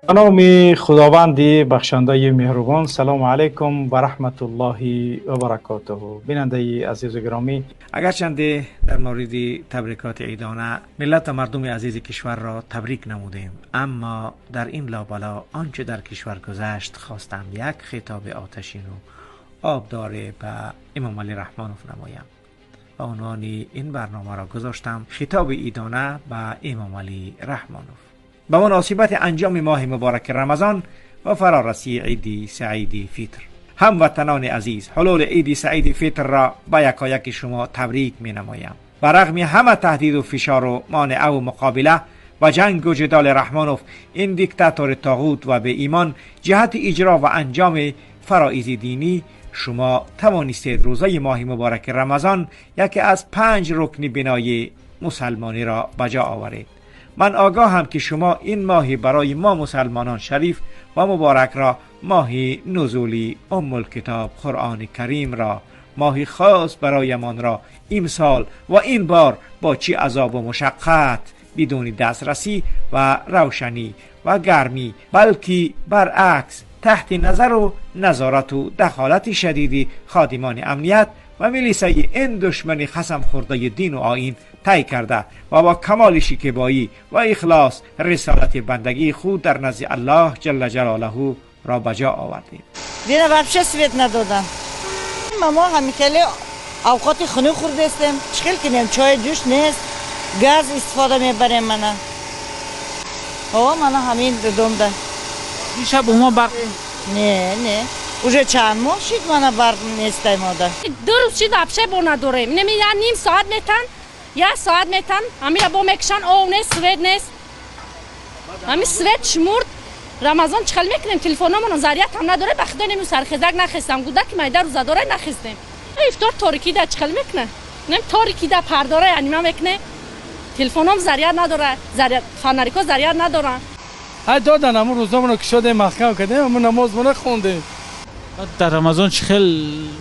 Ба номи Худованди бахшандаи меҳрубон. Салому алайкум ва раҳматуллоҳи ва баракотуҳу. Бинандаи азизу гиромӣ, агарчанде дар мавриди табрикоти идона миллат ва мардуми азизи кишварро табрик намудем, аммо дар ин лобало он чӣ дар кишвар гузашт, хостам як хитоби оташину обдоре ба Эмомалӣ Раҳмонов намоям ва унвони ин барномаро гузоштам «Хитоби идона ба Эмомалӣ Раҳмонов» ба муносибати анҷоми моҳи мубораки Рамазон ва фарорасии Иди Саиди Фитр. Ҳамватанони азиз, ҳулули Иди Саиди Фитрро ба якояки шумо табрик менамоям. Ба рағми ҳама таҳдиду фишору монеаву муқобила ва ҷангу ҷидоли Раҳмонов, ин диктатори тоғут ва беимон, ҷиҳати иҷро ва анҷоми фароизи динӣ, шумо тавонистед рӯзаи моҳи мубораки Рамазон, яке аз панҷ рукни бинои мусалмониро ба ҷо оваред. Ман огоҳам, ки шумо ин моҳи барои мо мусалмонон шариф ва муборакро, моҳи нузули Уммулкитоб Қуръони Каримро, моҳи хос бароямонро имсол ва ин бор бо чӣ азобу мушаққат, бидуни дастрасӣ ва равшанӣ ва гармӣ, балки баръакс таҳти назару назорату дахолати шадиди ходимони амният ва милисаи ин душмани қасамхӯрдаи дину оин тай карда ва бо камоли шикебоӣ ва ихлос рисолати бандагии худ дар назди Аллоҳ ҷалла ҷалолаҳу ро ба ҷо овардем. Дина вообще свет надодан. Мо ҳами хеле авқоти хунук хӯрдестем. Чӣ хел кинем? Чойи ҷӯш нест, газ истифода мебарем. Мана о, мана ҳамин домда. Дишаб умуман барқ? Не, уже чанд моҳ шид, мана барқ нестай мода. 2 рӯз шид, вообще бо надорем. Неми я ним соат метан, як соат метан, ҳамира бо мекушан. Ов нест, свет нест. Ҳами свет шмурд, Рамазон чӣ хел мекунем? Телефономон заряд ҳам надоре. Ба худо, неми сархезак нахестам. Гудаки майда рӯзадора, нахестем. Ифтор торикида чӣ хел мекуна? Нем торикида пардора анима мекуне. Телефоном заряд надора, заряд фонарико заряд надоранд. Ҳай, додан, ҳамун рӯзамоно кушодем, маҳкам кардем, ҳамун намозмона хондем. Дар Рамазон чӣ хел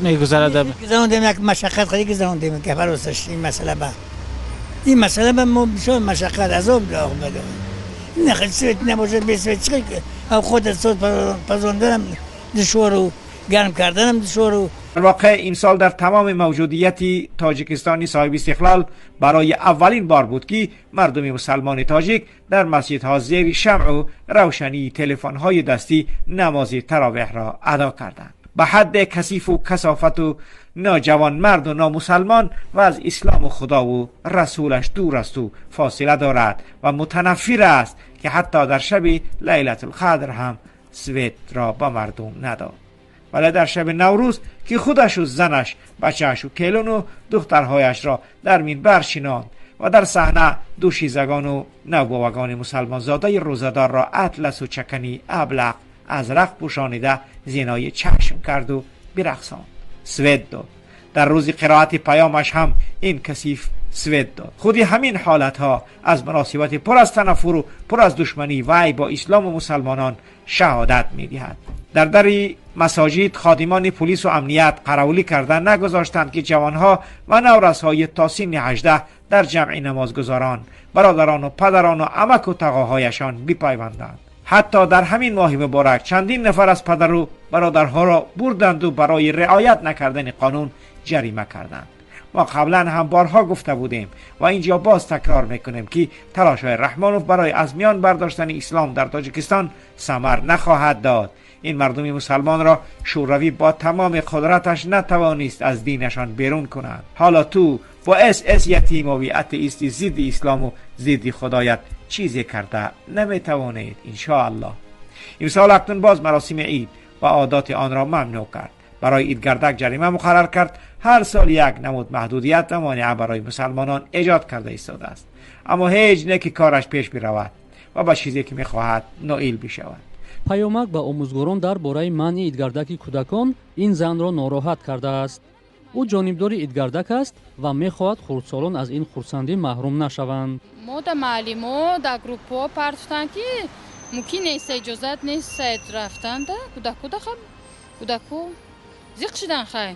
мегузарад? Гузарондем, як машаққат хеле гузарондем. Гапа росташ, ин масъала ба мо бисёр машаққат, азоб омада. Не, свет набошад, бе свет чӣ худ соз пазонданам душвору, гарм карданам душвору. در واقع این سال در تمام موجودیت تاجیکستانی صاحب استقلال برای اولین بار بود که مردم مسلمان تاجیک در مسجدها زیر شمع و روشنی تلفن‌های دستی نماز تراویح را ادا کردند. به حد کثیف و کثافت و ناجوان مرد و نامسلمان و از اسلام و خدا و رسولش دور است و فاصله دارد و متنفر است که حتی در شب لیلة القدر هم свет را به مردم نداد، ولی در شب نوروز که خودش و زنش، بچهش و کلون و دخترهایش را در منبر شناند و در صحنه دوشیزگان و نوباوگان مسلمان زاده روزه‌دار را اطلس و چکنی ابلق ازرق پوشانیده زینای چشم کرد و برقصاند، свет داد. در روز قرائت پیامش هم این کثیف свет داد. خودی همین حالت ها از مناسبت پر از تنفر و پر از دشمنی وی با اسلام و مسلمانان شهادت میدهد. در در مساجد خادمان پلیس و امنیت قراولی کردن، نگذاشتند که جوانها و نورسهای تا سن 18 در جمع نمازگزاران، برادران و پدران و عمک و تغاهایشان بپیوندند. حتی در همین ماه مبارک چندین نفر از پدر و برادرها را بردند و برای رعایت نکردن قانون جریمه کردند. ما قبلا هم بارها گفته بودیم و اینجا باز تکرار میکنیم که تلاش های رحمانوف برای از میان برداشتن اسلام در تاجیکستان ثمر نخواهد داد. این مردم مسلمان را شوروی با تمام قدرتش نتوانست از دینشان بیرون کند. حالا تو با اس اس یتیموی اتئیستی ضد اسلام و ضد خدایت چیزی کرده نمیتوانید، انشاءالله. امسال اکنون باز مراسم عید و عادات آن را ممنوع کرد، برای عیدگردک جریمه مقرر کرد. هر سال یک نمود محدودیت و مانعه برای مسلمانان ایجاد کرده ایستاده است، اما هیچ نه که کارش پیش برود و به چیزی که میخواهد نائل بشود. Паёмак ба омӯзгорон дар бораи манъи идгардаки кӯдакон ин занро нороҳат кардааст. Ӯ ҷонибдори идгардак аст ва мехоҳад хурдсолон аз ин хурсандӣ маҳрум нашаванд. Мо да маълимо да группҳо партуфтанд, ки мумкин нест, иҷозат нест рафтанда. Кӯдаку да, кӯдаку зиқ шидан, хай.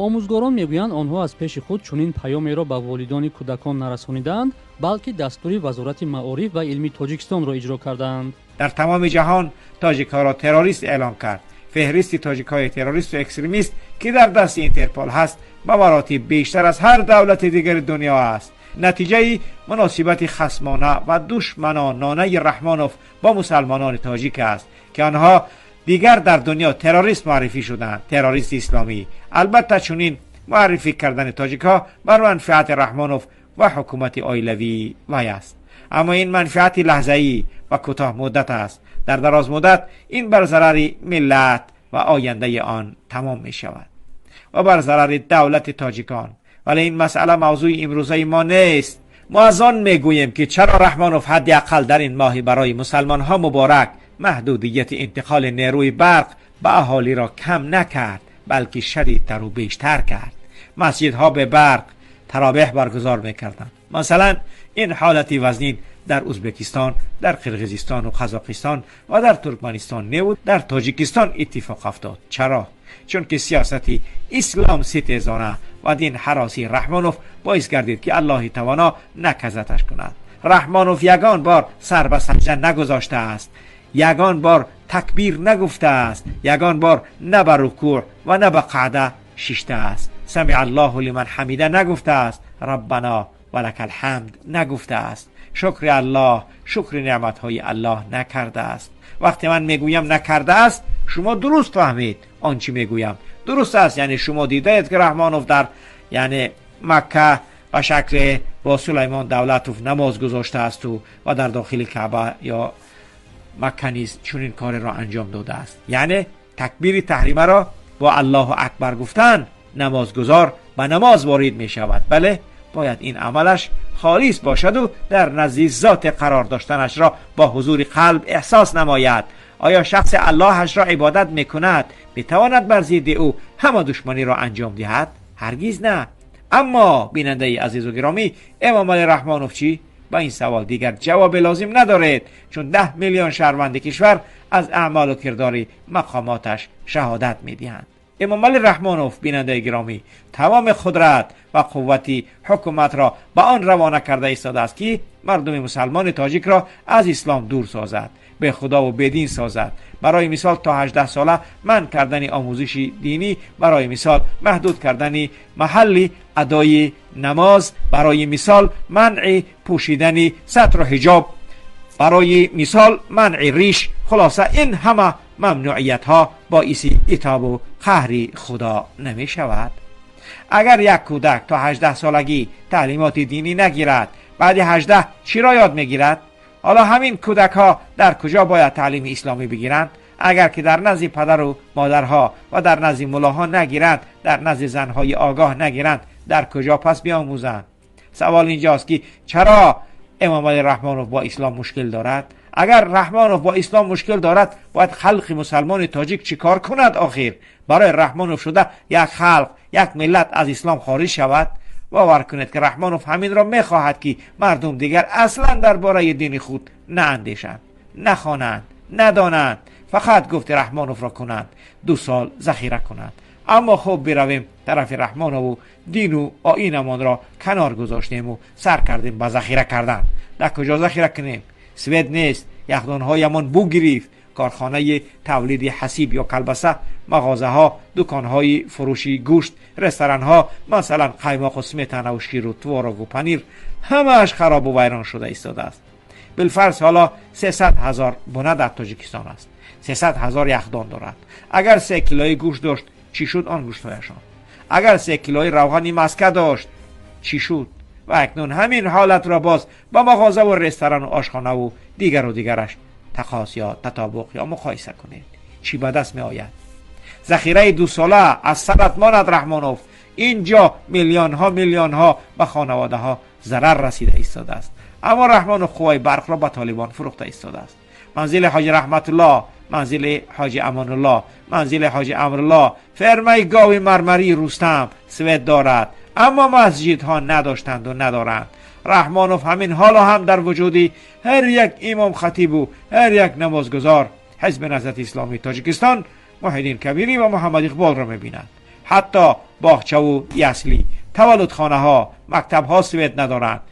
Омӯзгорон мегӯянд, онҳо аз пеши худ чунин паёмеро ба волидони кӯдакон нарасонидаанд, балки дастури Вазорати маориф ва илми Тоҷикистонро иҷро кардаанд. Дар тамоми ҷаҳон тоҷикҳоро террорист эълон кард. Феҳристи тоҷикҳои террористу экстремист, ки дар дасти Интерпол ҳаст, ба маротиб бештар аз ҳар давлати дигари дунё аст. Натиҷаи муносибати хасмона ва душманонаи Раҳмонов бо мусалмонони тоҷик аст, ки онҳо дигар дар дунё террорист муаррифӣ шуданд, террористи исломӣ. Албатта, чунин муаррифӣ кардани тоҷикҳо бар манфиати Раҳмонов ва ҳукумати оилавии вай аст, аммо ин манфиати лаҳзаӣ ва кӯтоҳмуддат аст. Дар дарозмуддат ин бар зарари миллат ва ояндаи он тамом мешавад ва бар зарари давлати тоҷикон. Вале ин масъала мавзӯи имрӯзаи мо нест. Мо аз он мегӯем, ки чаро Раҳмонов ҳадди ақал дар ин моҳи барои мусалмонҳо муборак маҳдудияти интиқоли нерӯи барқ ба аҳолиро кам накард, балки шадидтару бештар кард. Масҷидҳо бе барқ таробеҳ баргузор мекарданд. Масалан, ин ҳолати вазнин дар Ӯзбекистон, дар Қирғизистону Қазоқистон ва дар Туркманистон неву дар Тоҷикистон иттифоқ афтод. Чаро? Чунки сиёсати ислом ситезона ва дин ҳаросии Раҳмонов боис гардид, ки Аллоҳи тавоно наказаташ кунад. Раҳмонов ягон бор сар ба саҷда нагузоштааст, ягон бор такбир нагуфтааст, ягон бор на ба рукӯъ ва на ба қаъда шиштааст, самиъ Аллоҳу лиман ҳамида нагуфтааст, раббано ва лакал ҳамд нагуфтааст, шукри Аллоҳ, шукри неъматҳои Аллоҳ накардааст. Вақте ман мегӯям накардааст, шумо дуруст фаҳмед, он чӣ мегӯям дуруст аст. Яъне шумо дидаед, ки Раҳмонов дар, яъне, Макка ба шакле бо Сулаймон Давлатов намоз гузоштаасту ва дар дохили Каъба ё Макка низ чунин кореро анҷом додааст, яъне такбири таҳримаро бо Аллоҳу акбар гуфтан намозгузор ба намоз ворид мешавад. Бале, бояд ин амалаш холис бошаду дар назди зоте қарор доштанашро бо ҳузури қалб эҳсос намояд. Оё шахси Аллоҳашро ибодат мекунад, метавонад бар зидди ӯ ҳама душманиро анҷом диҳад? Ҳаргиз на. Аммо, бинандаи азизу гиромӣ, Эмомалӣ Раҳмонов чӣ? Ба ин савол дигар ҷавоби лозим надоред, чун 10 миллион шаҳрванди кишвар аз аъмолу кирдори мақомоташ шаҳодат медиҳанд. Эмомалӣ Раҳмонов, бинандаи гиромӣ, тамоми қудрат ва қуввати ҳукуматро ба он равона карда истодааст, ки мардуми мусалмони тоҷикро аз ислом дур созад, бехудову бедин созад. Барои мисол, то 18 сола манъ кардани омӯзиши динӣ, барои мисол, маҳдуд кардани маҳалли адои намоз, барои мисол, манъи пӯшидани сатру ҳиҷоб, барои мисол, манъи риш. Хулоса, ин ҳама мамнуиятҳо боиси итобу қаҳри Худо намешавад? Агар як кӯдак то 18 солагӣ таълимоти динӣ нагирад, баъди 18 чиро ёд мегирад? Ҳоло ҳамин кӯдакҳо дар куҷо бояд таълими исломӣ бигиранд? Агар ки дар назди падару модарҳо ва дар назди муллоҳо нагиранд, дар назди занҳои огоҳ нагиранд, дар куҷо пас биомӯзанд? Савол инҷост, ки чаро Эмомалӣ Раҳмонов бо ислом мушкил дорад? Агар Раҳмонов бо ислом мушкил дорад, бояд халқи мусалмони тоҷик чӣ кор кунад? Охир барои Раҳмонов шуда як халқ, як миллат аз ислом хориҷ шавад? Бовар кунед, ки Раҳмонов ҳаминро мехоҳад, ки мардум дигар аслан дар бораи дини худ наандешанд, нахонанд, надонанд, фақат гуфти Раҳмоновро кунанд, 2 сол захира кунанд. Аммо хуб, биравем тарафи Раҳмонову дину оинамонро канор гузоштему сар кардем ба захира кардан. Дар куҷо захира кунем? Свет нест, яхдонҳоямон бу гирифт, корхонаи тавлиди ҳасиб ё калбаса, мағозаҳо, дуконҳои фурӯши гӯшт, ресторанҳо, масалан, қаймоқу сметанаву ширу творогу панир, ҳамааш харобу вайрон шуда истодааст. Билфарз, ҳоло 300 000 бона дар Тоҷикистон аст, 300 000 яхдон дорад. Агар 3 килои гӯшт дошт, чӣ шуд он гӯштҳояшон? Агар 3 килои равғани маска дошт, чӣ шуд? Ва акнун ҳамин ҳолатро боз ба мағозаву ресторану ошхонаву дигару дигараш тақос ё татобиқ ё муқоиса кунед, чӣ ба даст меояд? Захираи дусола аз сарат монад, Раҳмонов. Ин ҷо миллионҳо, миллионҳо ба хонаводаҳо зарар расида истодааст, аммо Раҳмонов қувваи барқро ба Толибон фурӯхта истодааст. Манзили ҳоҷи Раҳматуллоҳ, манзили ҳоҷи Амонуллоҳ, манзили ҳоҷи Амруллоҳ, фермаи гови мармарии Рустам свет дорад, аммо масҷидҳо надоштанду надоранд. Раҳмонов ҳамин ҳоло ҳам дар вуҷуди ҳар як имом хатибу ҳар як намозгузор ҳизби Наҳзати Исломии Тоҷикистон, Муҳиддин Кабирӣ ва Муҳаммад Иқболро мебинад. ҳатто боғчаву яслӣ, таваллудхонаҳо, мактабҳо свет надоранд.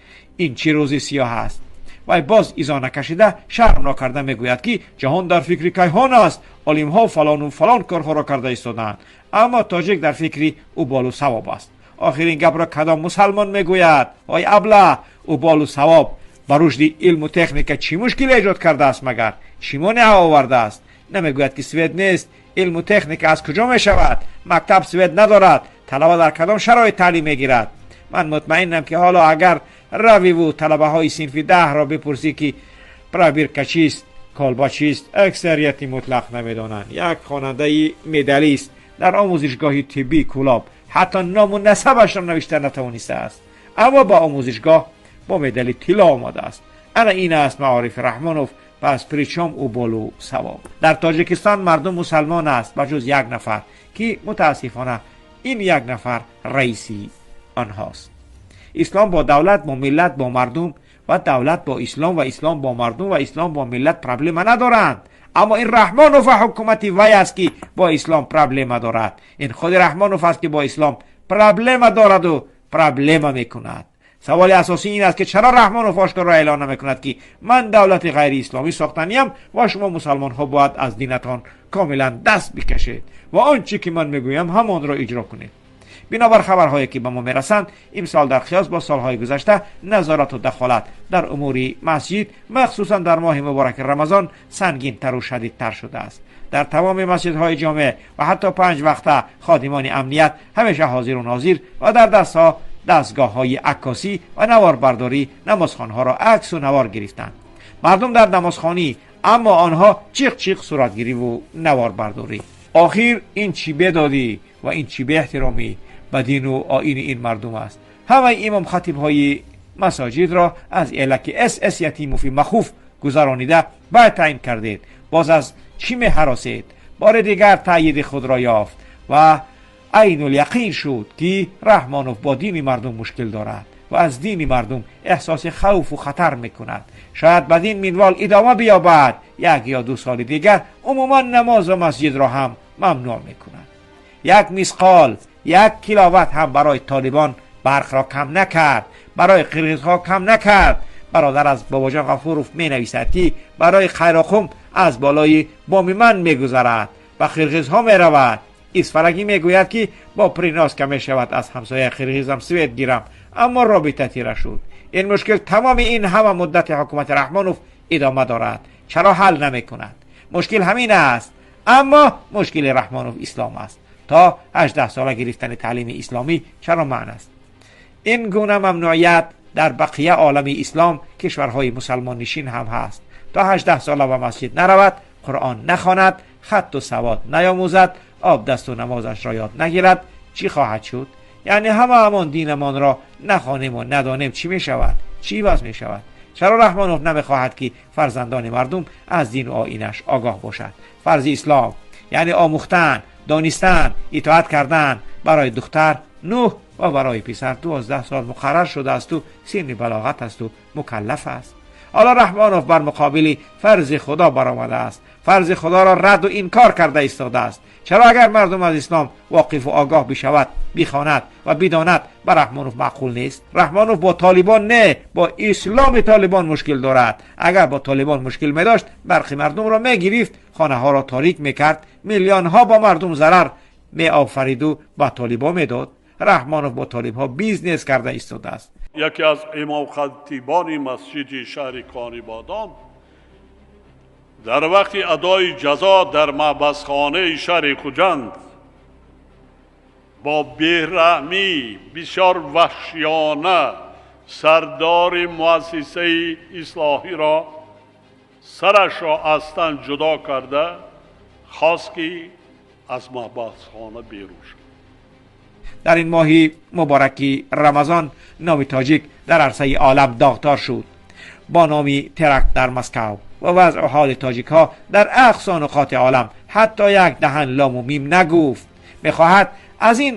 Ин чӣ рӯзи сиёҳ аст? Вай боз изо накашида, шарм нокарда мегӯяд, ки ҷаҳон дар фикри кайҳон аст, олимҳо фалону фалон корҳоро карда истодаанд, аммо тоҷик дар фикри уболу савоб аст. Охир ин гапро кадом мусалмон мегӯяд? Ой абла, уболу савоб ба рушди илму техника чӣ мушкиле эҷод кардааст? Магар чӣ монеа овардааст? Намегӯяд, ки свет нест, илму техника аз куҷо мешавад? Мактаб свет надорад, талаба дар кадом шароит таълим мегирад? Ман мутмаинам, ки ҳоло агар равиву талабаҳои синфи 10-ро бипурсӣ, ки пробирка чист, колба чист, аксарияти мутлақ намедонанд. Як хонандаи медалист дар омӯзишгоҳи тиббии Кӯлоб ҳатто ному насабашро навишта натавонистааст, аммо ба омӯзишгоҳ бо медали тилло омадааст. Ана ин аст маорифи Раҳмонов. Пас при чём уболу савоб? Дар Тоҷикистон мардум мусалмон аст, ба ҷуз як нафар, ки мутаассифона ин як нафар раиси онҳост. Ислом бо давлат, бо миллат, бо мардум ва давлат бо ислом ва ислом бо мардум ва ислом бо миллат проблема надоранд, аммо ин Раҳмонов ва ҳукумати вай аст, ки бо ислом проблема дорад. Ин худи Раҳмонов аст, ки бо ислом проблема дораду проблема мекунад. Саволи асосӣ ин аст, ки чаро Раҳмонов ошкоро эълон намекунад, ки ман давлати ғайриисломӣ сохтаниям ва шумо мусалмонҳо бояд аз динатон комилан даст бикашед ва он чӣ ки ман мегӯям, ҳамонро иҷро кунед? Бинобар хабарҳое, ки ба мо мерасанд, имсол дар қиёс бо солҳои гузашта назорату дахолат дар умури масҷид, махсусан дар моҳи мубораки Рамазон, сангинтару шадидтар шудааст. Дар тамоми масҷидҳои ҷомеъ ва ҳатто панҷ вақта ходимони амният ҳамеша ҳозиру нозир ва дар дастҳо дастгоҳҳои аккосӣ ва наворбардорӣ намозхонҳоро аксу навор гирифтанд. Мардум дар намозхонӣ, аммо онҳо чиқ чиқ суратгириву наворбардорӣ. Охир ин чӣ бедодӣ ва ин чӣ беэҳтиромӣ ба дину оини ин мардум аст? Ҳамаи имомхатибҳои масоҷидро аз элаки СС Ятимофи махуф гузаронида баъд таъин кардед. Боз аз чӣ меҳаросед? Бори дигар таъйиди худро ёфт ва айнуляқин шуд, ки Раҳмонов бо дини мардум мушкил дорад ва аз дини мардум эҳсоси хавфу хатар мекунад. Шояд ба дин минвол идома биёбад, 1 ё 2 соли дигар умуман намозу масҷидро ҳам мамнӯъ мекунад. Як мисқол, 1 киловатт ҳам барои толибон барқро кам накард, барои қирғизҳо кам накард. Бародар аз Бобоҷон Ғафуров менависад, ки барои Қайроқум аз болои боми ман мегузарад, ба қирғизҳо меравад. Исфарагӣ мегӯяд, ки бо переноска мешавад аз ҳамсояи қирғизам свет гирам, аммо робита тира шуд. Ин мушкил тамоми ин ҳама муддати ҳукумати Раҳмонов идома дорад. Чаро ҳал намекунад? Мушкил ҳамин аст, аммо мушкили Раҳмонов ислом аст. То 18 сола гирифтани таълими исломӣ чаро манъ аст? Ин гуна мамнуият дар бақия олами ислом, кишварҳои мусалмоннишин ҳам ҳаст. То 18 сола ба масҷид наравад, Қуръон нахонад, хатту савод наёмӯзад, обдасту намозашро ёд нагирад, чӣ хоҳад шуд? Яъне ҳама ҳамон динамонро нахонему надонем, чӣ мешавад, чӣ иваз мешавад? Чаро Раҳмонов намехоҳад, ки фарзандони мардум аз дину оинаш огоҳ бошад? Фарзи ислом, яъне омӯхтан, донистан, итоат кардан, барои духтар 9 ва барои писар 12 сол муқаррар шудаасту синни балоғат асту мукаллаф аст. Ҳоло Раҳмонов бар муқобили фарзи Худо баромадааст, фарзи Худоро радду инкор карда истодааст. Чаро агар мардум аз ислом воқифу огоҳ бишавад, бихонад ва бидонад, ба Раҳмонов маъқул нест? Раҳмонов бо толибон не, бо исломи толибон мушкил дорад. Агар бо толибон мушкил медошт, барқи мардумро мегирифт, хонаҳоро торик мекард, миллионҳо ба мардум зарар меофариду ба толибон медод? Раҳмонов бо толибҳо бизнес карда истодааст. Яке аз имомхатибони масҷиди шаҳри Конибодом дар вақти адои ҷазо дар маҳбасхонаи шаҳри Хуҷанд бо бераҳмӣ бисёр ваҳшиёна сардори муассисаи ислоҳиро сарашро аз тан ҷудо карда хост, ки аз маҳбасхона берун шавад. Дар ин моҳи мубораки Рамазон номи тоҷик дар арсаи олам доғдор шуд бо номи теракт дар Москав ва вазъу ҳоли тоҷикҳо дар ақсо нуқоти олам ҳатто як даҳан лому мим нагуфт. Мехоҳад аз ин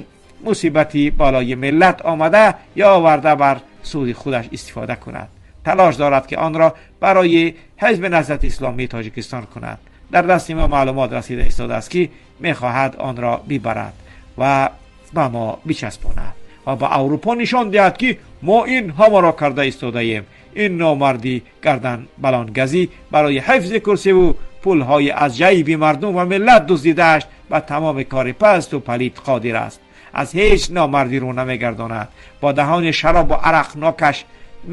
мусибати болои миллат омада ё оварда бар суди худаш истифода кунад. Талош дорад, ки онро барои Ҳизби Наҳзати Исломии Тоҷикистон кунад. Дар дасти мо маълумот расида истодааст, ки мехоҳад онро бибарад ва Ба мо бичаспонад ва ба Аврупо нишон диҳад, ки мо ин ҳамаро карда истодаем. Ин номардӣ, гардан баландгазӣ барои ҳифзи курсиву пулҳои аз ҷайби мардум ва миллат дуздидааш ба тамоми кори пасту палид қодир аст. Аз ҳеҷ номардӣ рӯ намегардонад. Бо даҳони шаробу арақнокаш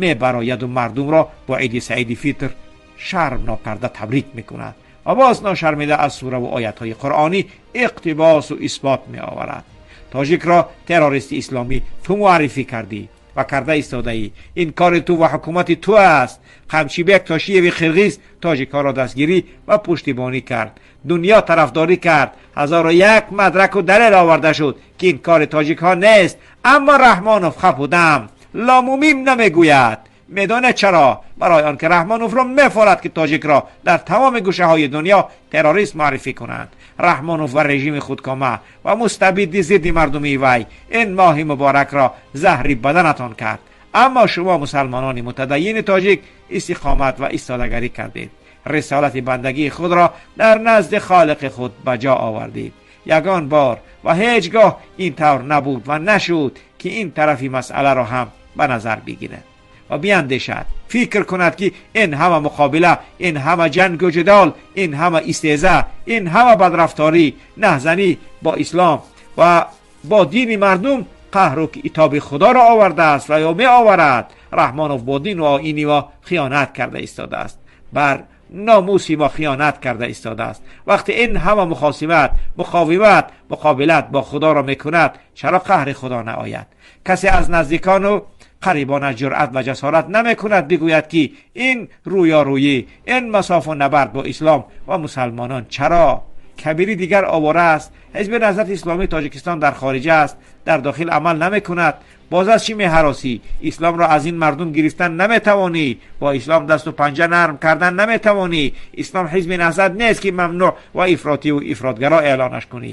мебарояду мардумро бо иди саиди фитр шарм нокарда табрик мекунад ва боз ношармида аз сураву оятҳои қуръонӣ иқтибосу исбот меоварад. Тоҷикро террористи исломӣ ту муаррифӣ кардӣ ва карда истодаӣ. Ин кори ту ва ҳукумати ту аст. Қамчибек Тошиеви қирғиз тоҷикҳоро дастгирӣ ва пуштибонӣ кард, дунё тарафдорӣ кард, 1001 мадраку далел оварда шуд, ки ин кори тоҷикҳо нест. Аммо Раҳмонов хапудам ломумим намегӯяд. Медонед чаро? Барои он ки Раҳмоновро мефорад, ки тоҷикро дар тамоми гӯшаҳои дунё террорист муаррифӣ кунанд. Раҳмонов ва режими худкома ва мустабиди зидди мардумии вай ин моҳи муборакро заҳри баданатон кард. Аммо шумо, мусалмонони мутадайини тоҷик, истиқомат ва истодагарӣ кардед, рисолати бандагии худро дар назди холиқи худ ба ҷо овардед. Ягон бор ва ҳеҷ гоҳ ин тавр набуд ва нашуд, ки ин тарафи масъаларо ҳам ба назар бигирад ва биандешад, фикр кунад, ки ин ҳама муқобила, ин ҳама ҷангу ҷидол, ин ҳама истеза, ин ҳама бадрафторӣ, наҳзанӣ бо ислом ва бо дини мардум қаҳру итоби худоро овардааст ва ё меоварад. Раҳмонов бо дину оини мо хиёнат карда истодааст, бар номуси мо хиёнат карда истодааст. Вақте ин ҳама мухосимат, муқовимат, муқобилат бо худоро мекунад, чаро қаҳри худо наояд? Касе аз наздикону қарибона ҷуръат ва ҷасорат намекунад бигӯяд, ки ин рӯёрӯӣ, ин масофу набард бо ислом ва мусалмонон чаро? Кабирӣ дигар овора аст. Ҳизби Наҳзати Исломии Тоҷикистон дар хориҷа аст, дар дохил амал намекунад. Боз аз чӣ меҳаросӣ? Исломро аз ин мардум гирифтан наметавонӣ, бо ислом дасту панҷа нарм кардан наметавонӣ. Ислом ҳизби Наҳзат нест, ки мамнӯъ ва ифротиву ифротгаро эълонаш кунӣ.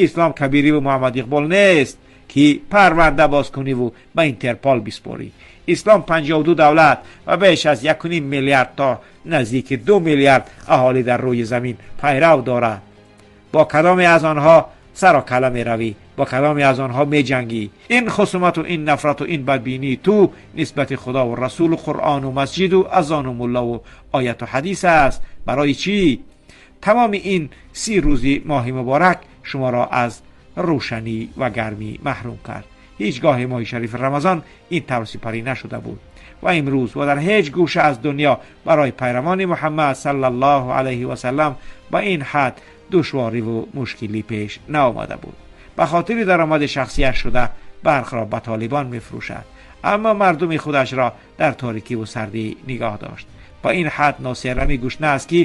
Ислом Кабириву Муҳаммад Иқбол нест, ки парванда боз куниву ба Интерпол биспорӣ. Ислом 52 давлат ва беш аз 1,5 миллиард то наздики 2 миллиард аҳолӣ дар рӯи замин пайрав дорад. Бо кадоме аз онҳо саро кала меравӣ? Бо кадоме аз онҳо меҷангӣ? Ин хусумату ин нафрату ин бадбинии ту нисбати худову расулу қуръону масҷиду азону муллову ояту ҳадис аст. Барои чӣ? Тамоми ин 30 рӯзи моҳи муборак шуморо аз рӯшанӣ ва гармӣ маҳрум кард. Ҳеҷ гоҳе моҳи шарифи Рамазон ин тавр сипарӣ нашуда буд ва имрӯз ва дар ҳеҷ гӯша аз дунё барои пайравони Муҳаммад саллаллоҳу алайҳи васаллам ба ин ҳад душвориву мушкилӣ пеш наомада буд. Ба хотири даромади шахсияш шуда барқро ба толибон мефурӯшад, аммо мардуми худашро дар торикиву сардӣ нигоҳ дошт. Ба ин ҳад носеррамӣ гушна аст, ки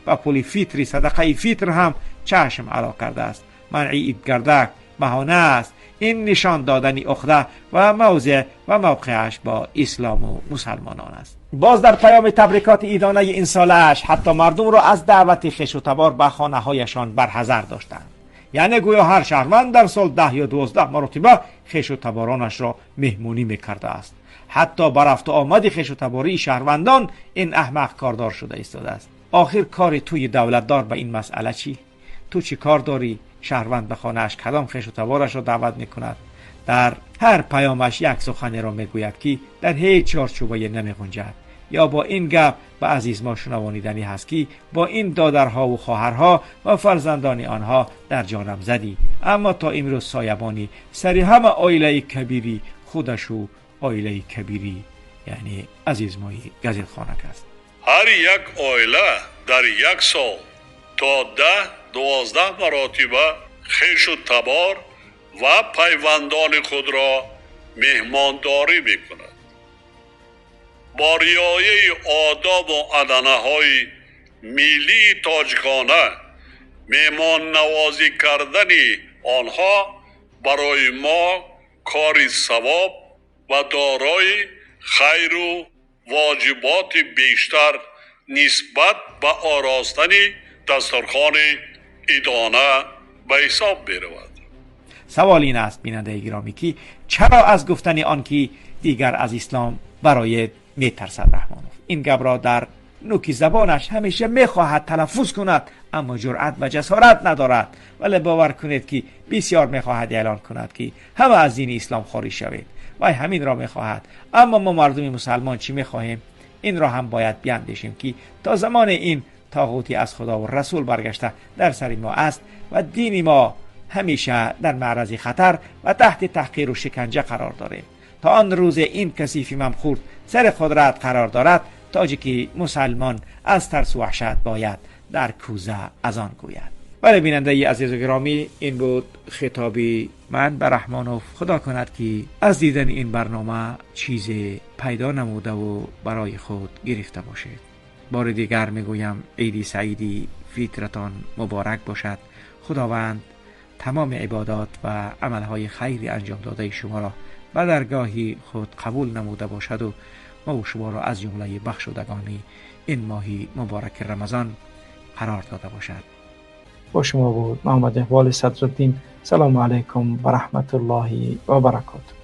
ба пули фитри садақаи фитр ҳам чашм ало кардааст. Манъи идгардак баҳона аст. Ин нишон додани уқда ва мавзеъ ва мавқеаш бо ислому мусалмонон аст. Боз дар паёми табрикоти идонаи ин солааш ҳатто мардумро аз даъвати хешу табор ба хонаҳояшон барҳазар доштанд. Яъне гӯё ҳар шаҳрванд дар сол 10 ё 12 маротиба хешу таборонашро меҳмонӣ мекардааст. Ҳатто ба рафту омади хешу табории шаҳрвандон ин аҳмақ кордор шуда истодааст. Охир кори туи давлатдор ба ин масъала чӣ? Ту чӣ кор дорӣ, шаҳрванд ба хонааш кадом хешу таборашро даъват мекунад? Дар ҳар паёмаш як суханеро мегӯяд, ки дар ҳеҷ чорчӯбае намеғунҷад. Ё бо ин гап ба азиз мо шунавониданӣ ҳаст, ки бо ин додарҳову хоҳарҳо ва фарзандони онҳо дар ҷонам задӣ, аммо то имрӯз соябони сари ҳама оилаи Кабирӣ худашу оилаи Кабирӣ, яъне азизмои газетхонак аст. Ҳар як оила дар як сол то 10-12 маротиба хешу табор ва пайвандони худро меҳмондорӣ мекунад. Бо риояи одобу анъанаҳои миллии тоҷикона меҳмоннавозӣ кардани онҳо барои мо кори савоб ва дорои хайру воҷиботи бештар нисбат ба оростани дастархони идона ба ҳисоб меравад. Савол ин аст, бинандаи гиромӣ, ки чаро аз гуфтани он ки дигар аз ислом барои метарсад Раҳмонов? Ин гапро дар نوکی زبانش همیشه میخواهد تلفظ کند، اما جرأت و جسارت ندارد. ولی باور کنید که بسیار میخواهد اعلان کند که همه از دین اسلام خارج شوید. وای همین را میخواهد. اما ما مردم مسلمان چی میخواهیم؟ این را هم باید بیاندیشیم که تا زمان این طاغوتی از خدا و رسول برگشته در سر ما است و دین ما همیشه در معرض خطر و تحت تحقیر و شکنجه قرار داریم. تا آن روز این کثیف ممخورد سر قدرت قرار دارد، تاجیکی مسلمان از ترس و وحشت باید در کوزه از آن گوید. بله بیننده عزیز و گرامی، این بود خطابی من به رحمانوف. خدا کند که از دیدن این برنامه چیز پیدا نموده و برای خود گرفته باشید. بار دیگر میگویم عید سعیدی فطرتان مبارک باشد. خداوند تمام عبادات و عملهای خیری انجام داده شما را به درگاهی خود قبول نموده باشد و ما و شما را از جمله بخشودگان این ماهی مبارک رمضان قرار داده باشد. با شما بود محمد اقبال صدرالدین. سلام علیکم و رحمت الله و برکاته.